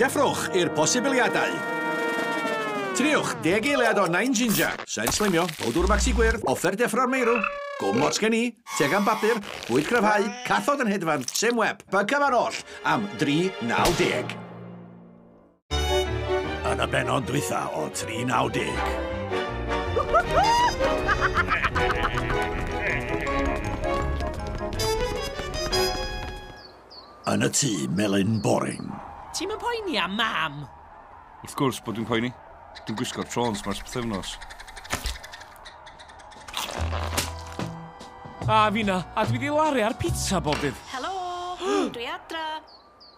Deffrwch i'r posibiliadau. Triwch 10 eiliad o 9 ginger, sen slimio, powdwr maxi gwyrdd, offer deffro'r meirw, gwm ots gen i, tegan bapur, bwyd cryfhau, cathod yn hedfan, sim web, y cyfan oll am 3.90. Yn y bennod dwytha o 3.90. Yn y tŷ melyn boring. Ti'm yn poeni am mam? Wrth gwrs bod dwi'n poeni. Dwi'n gwisgo'r trôns ma's pythefnos. A finna, a dwi 'di laru ar pizza bob dydd. Helo, dwi adra.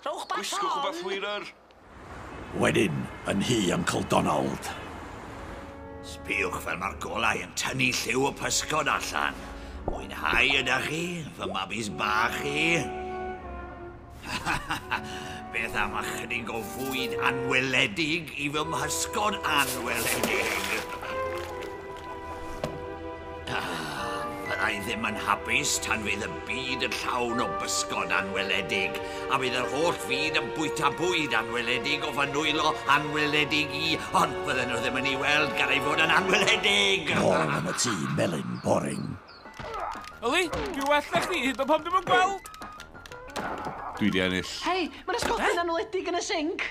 Rhowch bach on. Gwisgwch wbath weirer. Wedyn, yn nhŷ Uncle Donald. Sbïwch fel mae'r golau yn tynnu lliw y pysgod allan. Mwynhau ydach chi, fy mabis bach i? Beth am ychydig o fwyd anweledig i fy mhysgod anweledig? Ah, fydda i ddim yn hapus tan fydd y byd yn llawn o bysgod anweledig, a bydd yr holl fyd yn bwyta bwyd anweledig o fy nwylo anweledig i, ond fydden nhw ddim yn ei weld gan ei fod yn anweledig! Nôl yn y tŷ melyn boring. Yli, dwi'n well na chdi hyd yn oed pan dwi'm yn gweld! Dwi 'di ennill. Hei, mae'r ysgodyn anweledig yn y sinc.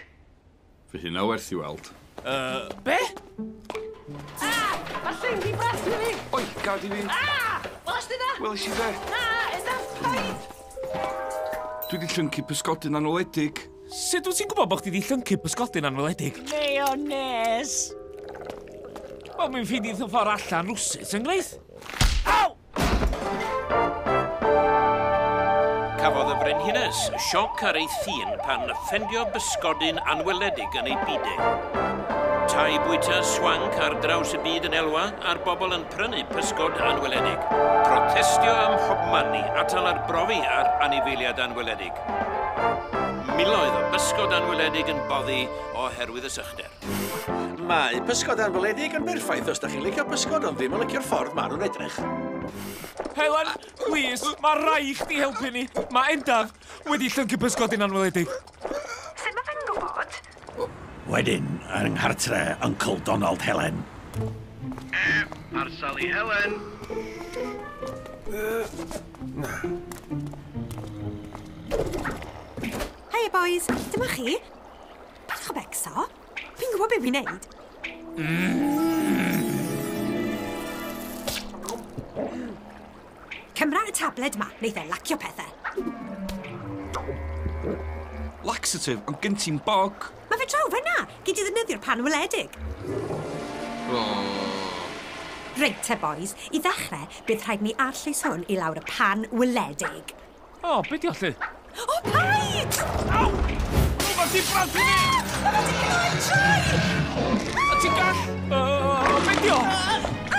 Fy hynna werth i weld. Be? Ah! Mae'r thing 'di brathu fi! Oi, gad i fi! Ah! Welas di na? Welis i be? Na, enda, paid! Dwi 'di llyncu pysgodyn anweledig. Sut wyt ti'n gwybod bod chdi 'di llyncu pysgodyn anweledig? Mayonnaise. Wel, mi'n ffeindio y ffordd allan rwsut yn gwneud. Aw! Cafodd y frenhines sioc ar ei thîn pan ffendio bysgodyn anweledig yn ei bide. Tai bwyta swanc ar draws y byd yn elwa a'r bobl yn prynu pysgod anweledig. Protestio ym mhobman i atal arbrofi ar anifeiliaid anweledig. Miloedd o bysgod anweledig yn boddi oherwydd y sychder. Mae pysgod anweledig yn berffaith os da chi'n licio pysgod ond ddim yn licio'r ffordd maen nhw'n edrych. Helen, please, mae rai chdi helpu ni. Mae Endaf wedi llyncu pysgodyn anweledig. Sut mae fe'n gwybod? Wedyn, yng nghartre Uncle Donald Helen. Parsel i Helen. Na. Hiya boys, dyma chi. Peidiwch â becso. Fi'n gwybod be fi'n neud. Cymra y tabled ma, neith e lacio pethau. Laxative, ond gen ti'n bog. Mae fe draw fyna, gei di ddefnyddio'r pan weledig. Oh. Reit te, boys, i ddechrau, bydd rhaid ni arllwys hwn i lawr y pan wledig. O, be di o lly? O, paid! Aw! Rhywbeth di brathu fi! Mae fe di cnoi troi! A ti'n gall? Be di o?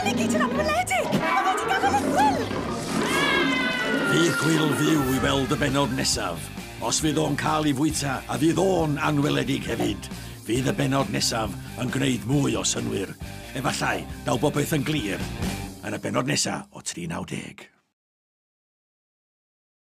Alligator anweledig! Mae fe di gael y chwil! Fydd Gwil fyw i weld y bennod nesaf. Os fydd o'n cael ei fwyta, a fydd o'n anweledig hefyd, fydd y bennod nesaf yn gwneud mwy o synnwyr. Efallai, daw bopeth yn glir yn y bennod nesaf o 3.90.